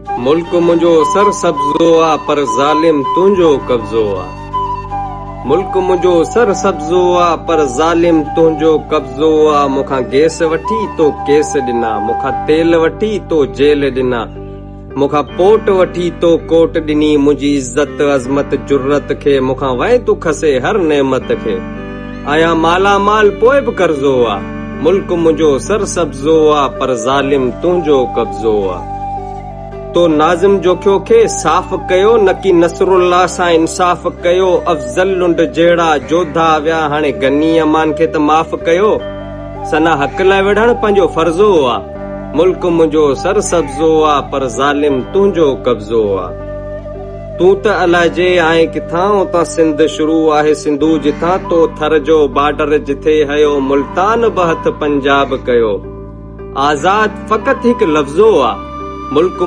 ملڪ منهنجو سر سبزو آ پر ظالم تنهنجو قبضو آ ملڪ منهنجو سر سبزو آ پر ظالم تنهنجو قبضو آ مون کان گيس وٺي تو ڪيس ڏنا مون کان تيل وٺي تو جيل ڏنا مون کان پوٽ وٺي تو ڪوٽ ڏني منهنجي عزت عظمت جرئت کي مون کان وئين تون کسي هر نعمت کي آهيان مالا مال پوء به قرضو آ ملڪ منهنجو سر سبزو آ پر ظالم تنهنجو قبضو آ. تو ناظم جوکيو کي صاف ڪيو نڪي نصرالله سان انصاف ڪيو افضل لنڊ جهڙا جوڌا ويا هاڻي غني امان کي ته معاف ڪيو ثنا حق لاء وڙهڻ پنهنجو فرضو آ ملڪ منهنجو سر سبزو آ پر ظالم تنهنجو قبضو آ تون ته الائجي آئين ڪٿان اتان سنڌ شروع آهي سنڌو جٿان تو ٿر جو بارڊر جٿي هيو ملتان به هٿ پنجاب ڪيو. آزاد فقط هڪ لفظو آ، ملڪ.